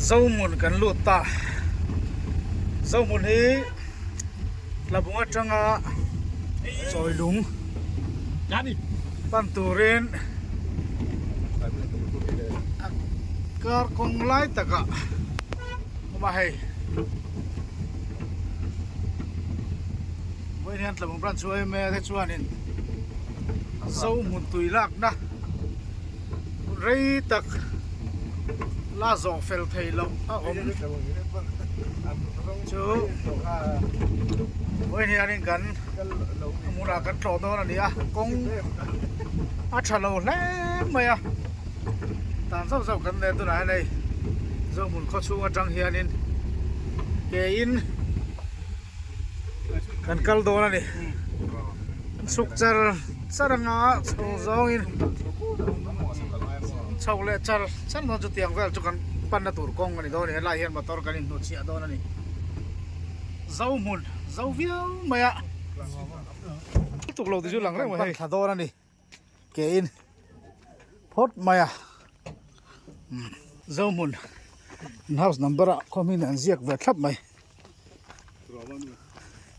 Zohmun kan lut ta Zohmun hi Tlabung atanga Chawilung pan turin a kar kawng lai takah awm a hei vawiin hian Tlabung branch chu yma te chuanin Zohmun tui lakna Rei tak la zawh fel thei loh a awm chu vawiin hianin kan hmunah kan tlawh dawn a ni a kawng a tha lo hle mai a tan zauh zauh kan nen tunah hian hei Zohmun khaw chhung atang hianin ke in Kan kal dawn a ni. Chhuk char char anga chho zawngin chho leh char char dawn chu tiang vel chu kan panna tur kawng a ni dawn a ni. Helai hian motor kan inhnutchhiah dawn a ni. Zo hmun zo viau mai a. Tuk lo ti chu lang reng mai hei. Thla dawn a ni. Ke in phawt mai a. Zo hmun house number ah khawmin an ziak ve thlap mai.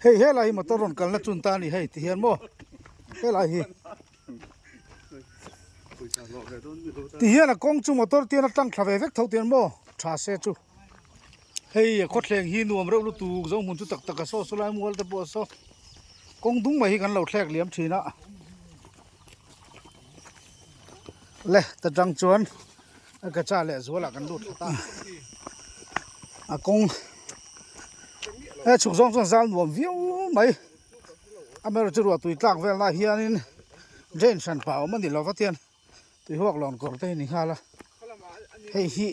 Hei helai hi motor rawn kalna chun ta a ni hei ti hian maw helai hi ti hian a kawng chu motor te hian a tlang thla ve vek tho tian maw tha se chu hei a khawthleng hi nuam reuh lutuk zo hmun chu tak tak a saw saw lai mual te pawh a saw kawng dung mai hi kan lo thlek liam thin a le ta tang chuan a kacha leh zualah kan lut thla ta a kawng he chhuk zawng chuan zal nuam viau mai amaherawhchu chu ruah tui tlak vel nah hianin drain hran pah a awm a ni lo va tian tui huak lawn kawr te hi ni nghal a hei hi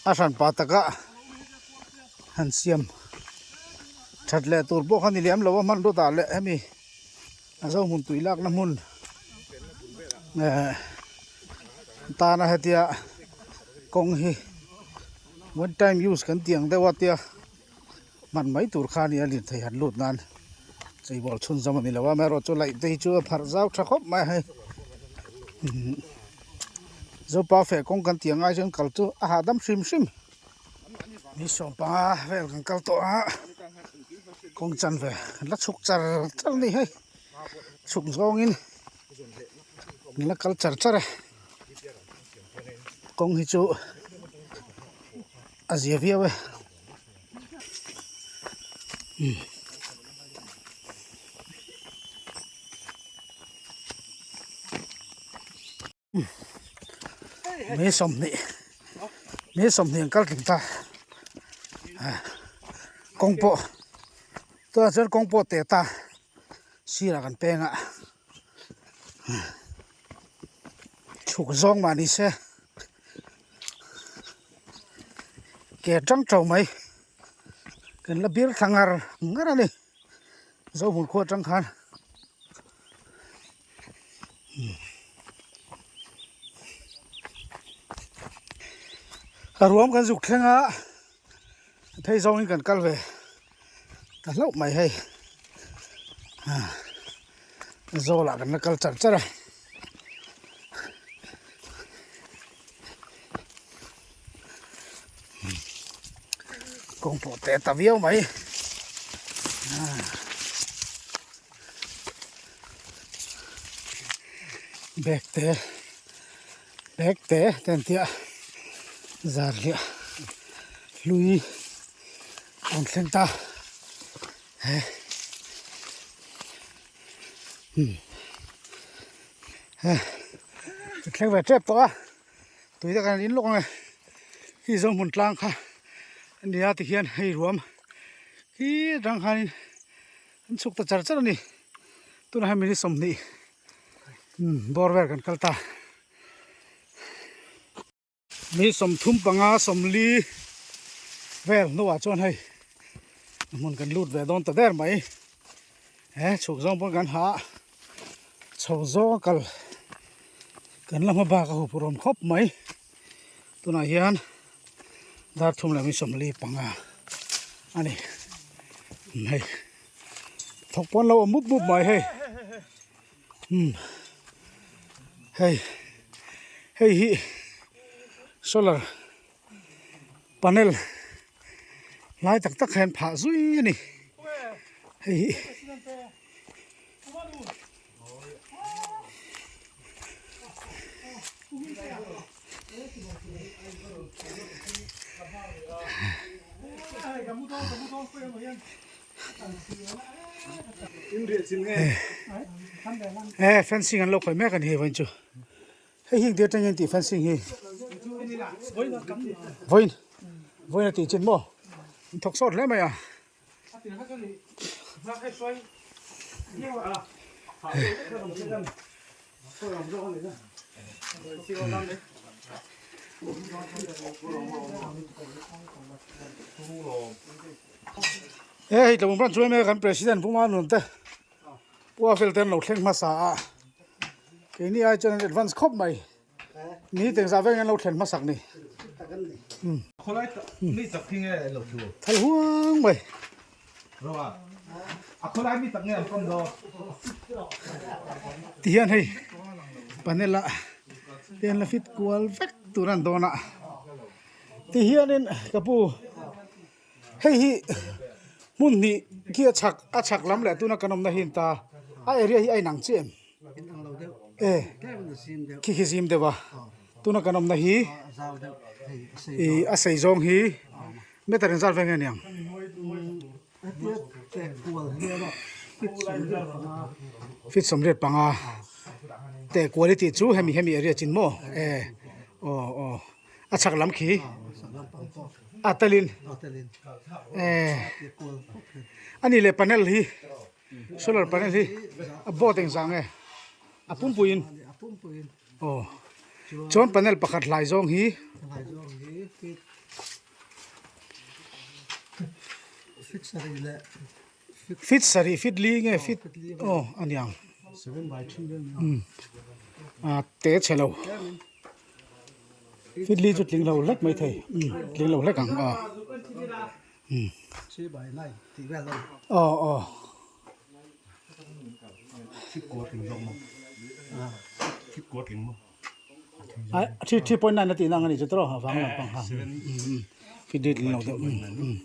a hran pah taka han siam that leh tur pawh kha ni lem lo a hmanraw dah leh hemi a zo hmun tui lakna hmun eh tana hetia kawng hi one time use kan tih ang deuh a tia hman mai tur kha a ni a lirthei han lut nan cheibawl chhunzawm a ni lo a amaherawhchu laih te hi chu a pharh zau tha khawp mai a hei zopa feh kawng kan tih ang ai chuan kal chu a hahdam hrim hrim. Ni sawmpanga vel kan kal tawh a kawng chan ve la chhuk char char a ni hei chhuk zawngin an la kal char char a kawng hi chu a zia viau e May 20 may 20 an kal tling ta kawng pawh tunah chuan kawng pawh teh ta sirah kan peng a chhuk zawng mah ni se ke tang tho mai kan la bir thla ngar ngar a ni Zohmun khua atang khan. A ruam kan zuk thleng a phei zawngin kan kal ve ta hlauh mai hei zawlah kan la kal char char a kawng pawh te ta viau mai. Bag te bag te te an tia zar hliah hlui a rawn thleng ta he umm he ka thleng ve tep tawh a tui te kan in lawk ang e khi zohmun tlang kha a nia tikhian hei ruam khi atang khanin. An chhuk ta char char a ni. Tunah hian minute 20 bawr vel kan kal ta. Minute 35 40 vel hnuah chuan hei hmun kan lut ve dawn ta der mai. He chhuk zawng pawh kan ha a, chho zawng a kal kan la hma bak a huphurh awm khawp mai. Tunah hian dar thum leh 45 a ni hei thawk pawn lo awm mup mup mai hei umm Hei hei hi solar panel lai tak tak hian phah zui a ni hei hi. He fencing an lo khawih mek a ni hei vawiin chu hei hi engtir atangin tih fencing hi vawiin vawiin a tih chin maw an thawk sawt hle mai a. He hei tlawm ran chuan kan president Pu Manun te Pu Afel te an lo thleng hmasa a keini ai chuan an advance khawp mai ni teng zah veng an lo thlen hmasak ni thal huang mai tihian hei panel ah te an la fit kual vek tur an dawn a tihianin ka pu. Hei hi hmun hnih khi a chhak a chhak lam leh tuna kan awmna hi a ni ta a area hi a inang chiah em e khi khi zim deuh a tuna kan awmna hi ih a sei zawng hi meter engzat vel nge niang feet sawmriat panga teh kual i tih chu hemi hemi area chin maw e aw aw. A chhak lam khi a telin eh a nih leh panel hi solar panel hi a board engzah nge a pumpuiin aw chuan panel pakhat hlai zawng hi fit sarih fit li nge fit aw a niang a te chhe lo. Fit li chu tling lo hlek mai thei umm tling lo hlek ang aw umm aw aw ai 3.9 a tih na ang a ni chu tawh a vang lampang kha umm fit li tling lo deuh umm umm.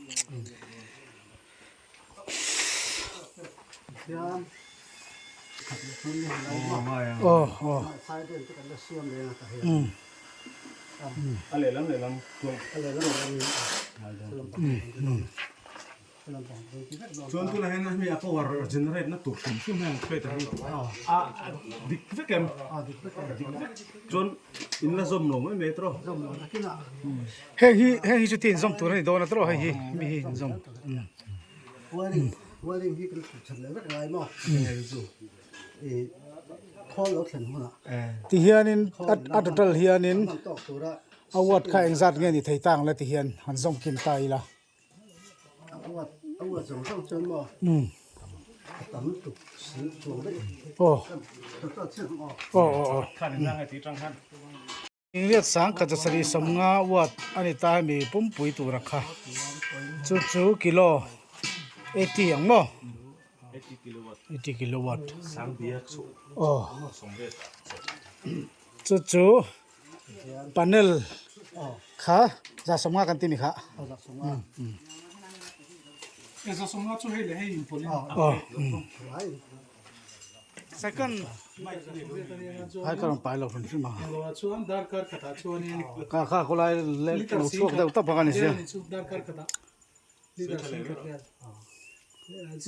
Chuan tunah hian hemi a power generate na tur hrim hrim hian plate hi a dik vek em dik vek chuan in la zawm lo mai mai tawh Heng hi heng hi chu tin zawm tur a ni dawn a tawh hei hi mi hi in zawm Wiring wiring hi kan tih that leh vek lai maw i khawl lo thlen hunah ti hianin a total hianin a watt kha engzat nge ni thei ta ang le ti hian han zawm kim ta ila. A watt a watt zawng zawng chuan maw a tam tuk sing chuang daih aw total chiah ang aw aw aw aw. Inriat sang khat zasarih sawmnga watt a ni ta hemi pumpui tura kha chu chu kilo 80 ang maw 80 kilowatt aw chu chu panel kha za sawmnga kan ti ni kha aw. Second hai ka rawn pai lo hrim hrim a ka kha khawlai leh lo chhuak deuh tawp ang a ni sia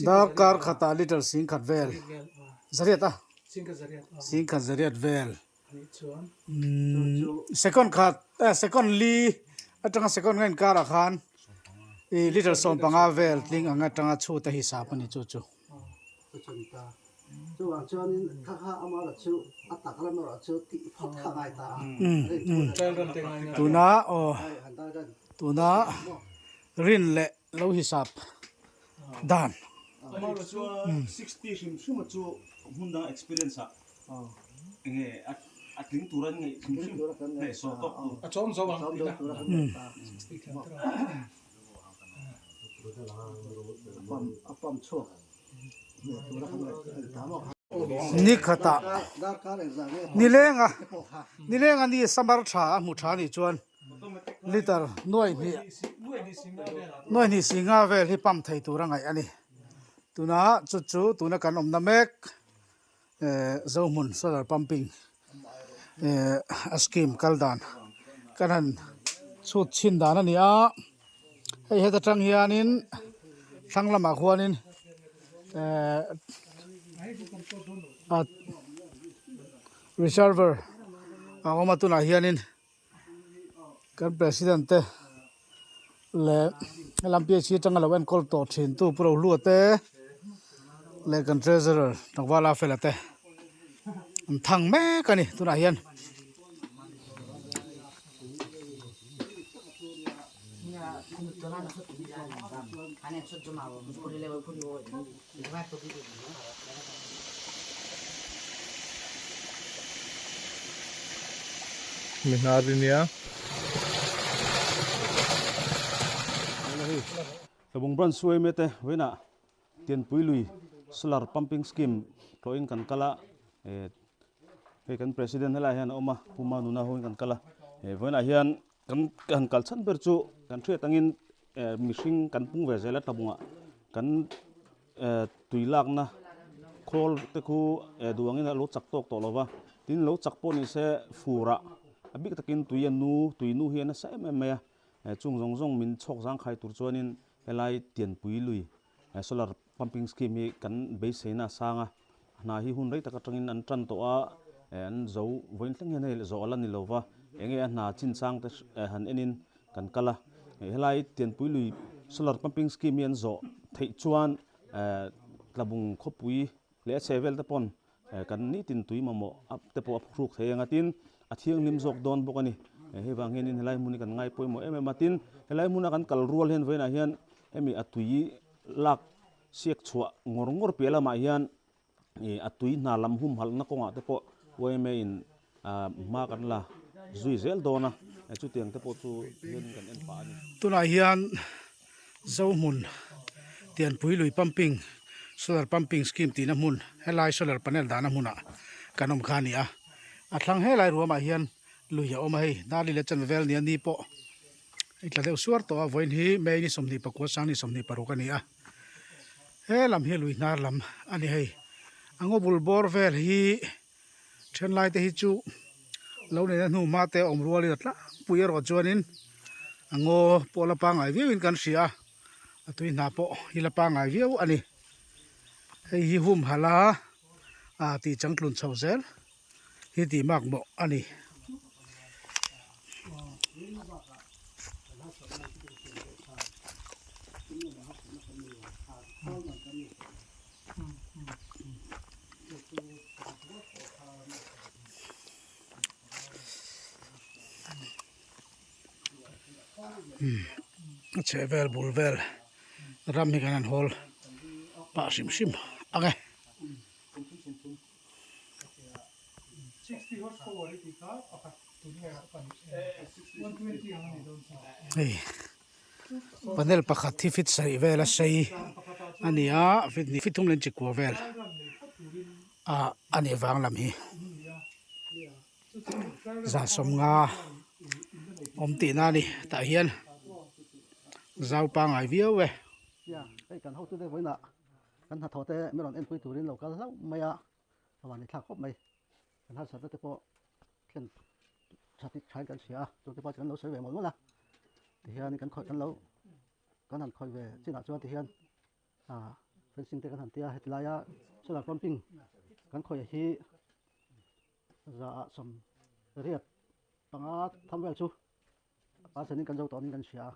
darkar khatah liter singkhat vel zariat a singkhat zariat vel second khat eh second li atanga second nga inkarah khan ih liter sawmpanga vel tling ang atanga chhut a hisap a ni chu chu. Ka chhan ta. Chuvang chuanin kha kha amah chu a tak lam erawh chu tih phawt kha ngai ta a. Tuna aw tuna rin leh lo hisap dan. Amah erawh chu 60 hrim hrim chu hmun dang experience ah enge a tling tur an ngaih hrim hrim hei saw tawk tur. A chawm zo ang tih na. A pump chhuak. Ni khatah nilenga nilenga ni samar tha a hmu tha anih chuan liter nuai hnih nuai hnih si nga vel hi pump thei tur a ngaih a ni. Tuna chu chu tuna kan awmna mek eh Zohmun solar pumping eh a scheme kal dan kan han chhut chhin dan a ni a hei heta tang hianin thlang lamah khuanin eh a reservoir a awm a tunah hianin kan president te leh helam P H atanga lo enkawl tawh thin tu Pu Rohlua te leh kan treasurer Tlangvala fela te an thang mek a ni tunah hian. Mi hnar i nia. Tlabung Branch Suai Mete vawiinah Tianpui lui Solar Pumping Scheme tlawhin kan kal a, hei kan President helaiah hian a awm a, Pu Manuna ho in kan kal a, vawiinah hian kan han kal chhan ber chu kan hriat angin mihring kan pung ve zel a tlabungah kan tui lakna khawl te khu duh angin a lo chak tawk tawh lo va, tin lo chak pawh ni se furah a bik takin tui a nu tui nu hi a nasa em em mai a, chung zawng zawng min chhawk zangkhai tur chuanin helai Tianpui lui solar pumping scheme hi kan beiseina a sang a, hna hi hun rei tak atangin an tan tawh a, an zo vawiin thleng hian hei zawh a la ni lo va, eng nge a hna chinchang te han enin kan kal a, helai Tianpui lui solar pumping scheme hi an zawh theih chuan Tlabung khawpui leh a chhe vel te pawn kan nitin tui mamawh te pawh a phuhruk thei ang a, tin a thianghlim zawk dawn bawk a ni. Hei vang hianin helai hmun hi kan ngai pawimawh em em a, tin helai hmuna kan kal rual hian vawiinah hian hemi a tui lak siak chhuah ngawr ngawr piah lamah hian ih a tui hna lam humhalhna kawngah te pawh yma in hma kan la zui zel dawn a, chutiang te pawh chu hianin kan en pah a ni. Tunah hian Zohmun Tianpui lui pumping solar pumping scheme tihna hmun helai solar panel dahna hmunah kan awm kha a ni a, a thlang helai ruamah hian lui a awm a hei Darli leh Chanve vel nia ni pawh i tla deuh suar tawh a vawiin hi May ni 24 sang ni 26 a ni a he lam hi lui hnar lam a ni hei a ngaw bul bawr vel hi then lai te hi chu lo neihna hnu hma te awm rualin a tlangpui erawh chuanin a ngaw pawh la pangngai viauin kan hria a a tui hna pawh hi la pangngai viau a ni hei hi humhalh a ah tih changtlun chho zel hi tih mak mawh a ni. A chheh vel bul vel ram hi kan han hawl pah hrim hrim ang e. Hei panel pakhat hi fit sarih vel a sei a ni a fit hnih fit thum leh chikua vel ah a nih vang lam hi za sawmnga awm tihna a ni tah hian zau pangai viau e. Kan hnathawh te min rawn enpui turin lo kal hlauh mai a, a van inthlak khawp mai. Kan harsatna te pawh thlen tha tik thain kan hria a, chungte pawh chu kan lo sawi ve mawlh mawlh a. Tihian kan khawih kan lo kan han khawih ve chinah chuan tihian ah fencing te kan han tia heti laia solar pumping kan khawih hi za ah sawmriat panga tham vel chu a senin kan zo tawh niin kan hria a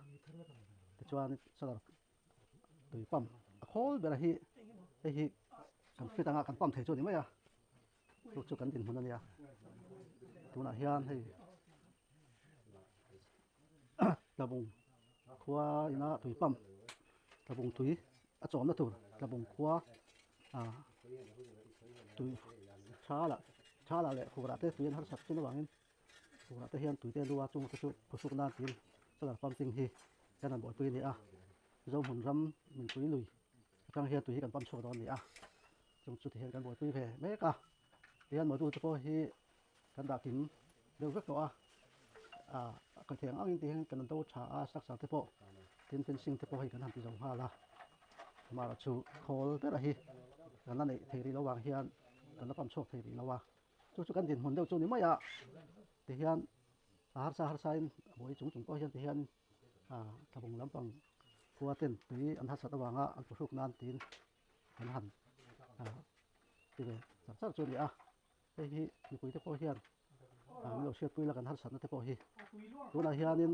tichuan solar tui pump a khawl ber hi hei hi kan fit anga kan pump thei chu a ni mai a chu chu kan dinhmun a nia tunah hian hei tlabung khua ina tui pump tlabung tui a chawmna tur tlabung khua ah tui tha lah tha lah leh furah te tui an harsat thin avangin. Tunah te hian tuite lua chung te chu phusuk nan tiin solar pumping hi kan han buaipui a ni a, Zohmun ram minpui lui atang hian tui hi kan pump chhuak dawn a ni a. Chung chu tihian kan buaipui ve mek a, tihian module te pawh hi kan dah kim deuh vek tawh a, ah a kal thei ang angin tihian kan do tha a structure te pawh tin fencing te pawh hei kan han ti zo nghal a, amaherawhchu khawl ber a hi kan la neih thei rih lo vang hian kan la pump chhuak thei rih lo a, chu chu kan dinhmun deuh chu ni mai a, tihian a harsa harsa in a buai chung chung pawh hian tihian ah thlabung lampang khua ten tui an harsat avanga an phuhruk nan tiin an han ti ve char char chu a ni a hei hi mipui te pawh hian an lo hriatpui la kan harsatna te pawh hi tunah hianin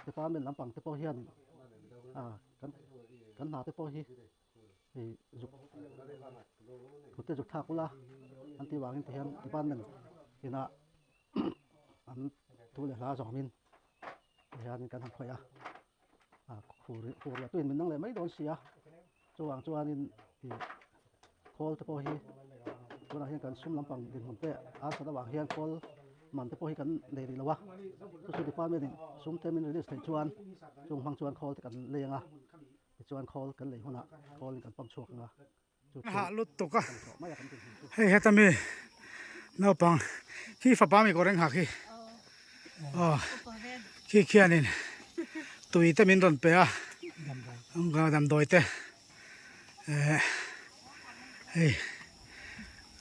department lampang te pawh hianin ah kan kan hna te pawh hi hei zuk kut te zuk thlak ula an tih vangin ti hian department inah an thu leh hla zawmin ti hianin kan han khawih a. ah khur khur leh tuin min nang leh mai dawn si a chuvang chuanin ih khawl te pawh hi tunah hian kan sum lampang dinhmun te a sat avang hian khawl man te pawh hi kan nei rih lo a chu chu department in sum te min release theih chuan chung hmang chuan khawl te kan lei ang a tichuan khawl kan lei hunah khawl in kan pump chhuak ang a chu chu hah lut tuk a kan thawh mai a kan dinhmun chu. Hei heta mi naupang khi fapa mi kawr eng ha khi aw khi khianin tui te min rawn pe a damdawi te eh hei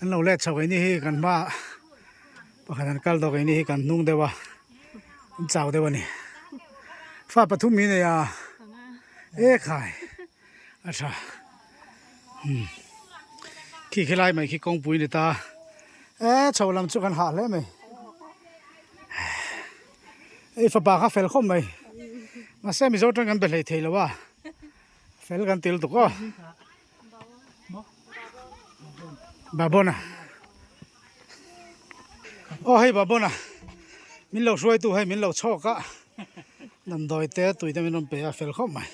an lo let chho keini hi kan hma ah pakhat an kal tawh keini hi kan hnung deuh a an chau deuh a ni fa pathum hi nei a e khai. A tha umm khi khi lai mai khi kawngpui ni ta e chho lam chu kan hah hle mai ei fapa kha fel khawp mai mahse mizo tang kan be hlei thei lo a fel kan til tuk aw Babona aw hei Babona min lo hruaitu hei min lo chhawk a damdawi te tui te min rawn pe a fel khawp mai.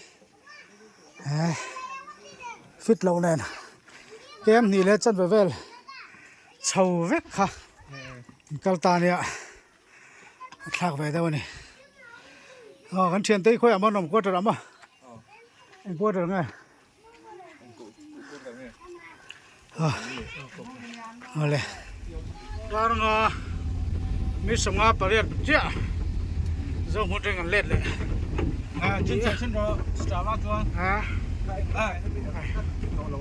Eh fit loh nen kem hnih leh chanve vel chho vek kha an kal ta ania a thlak ve deuh a ni aw kan thiante hi khawiah maw an awm quarter ah maw eng quarter nge awle darnga mi sawmnga pariat chiah Zohmun reng an let leh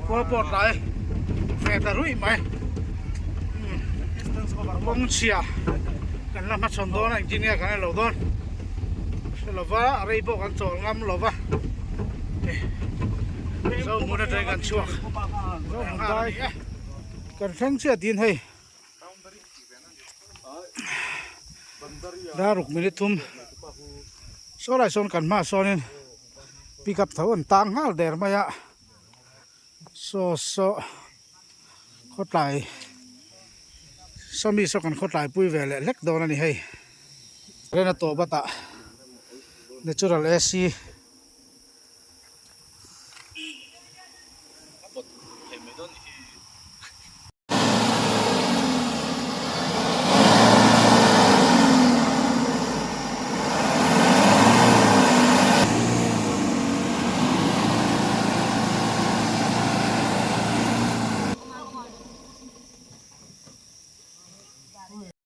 khua pawh tlai ve ta ruih mai kawng chhia kan la hmachhawn dawn a engtin nge kan en lo dawn hre lova a rei pawh kan chawl ngam lova. Zohmun atangin kan chhuak Zohmun dai kan thleng chiah tiin hei daruk minute thum saw lai sawn kan hmaah sawnin pick up tho an tang nghal der mai a saw saw khawtlai sawmi saw kan khawtlai pui ve leh hlek dawn a ni hei rena tawh batah natural A_C.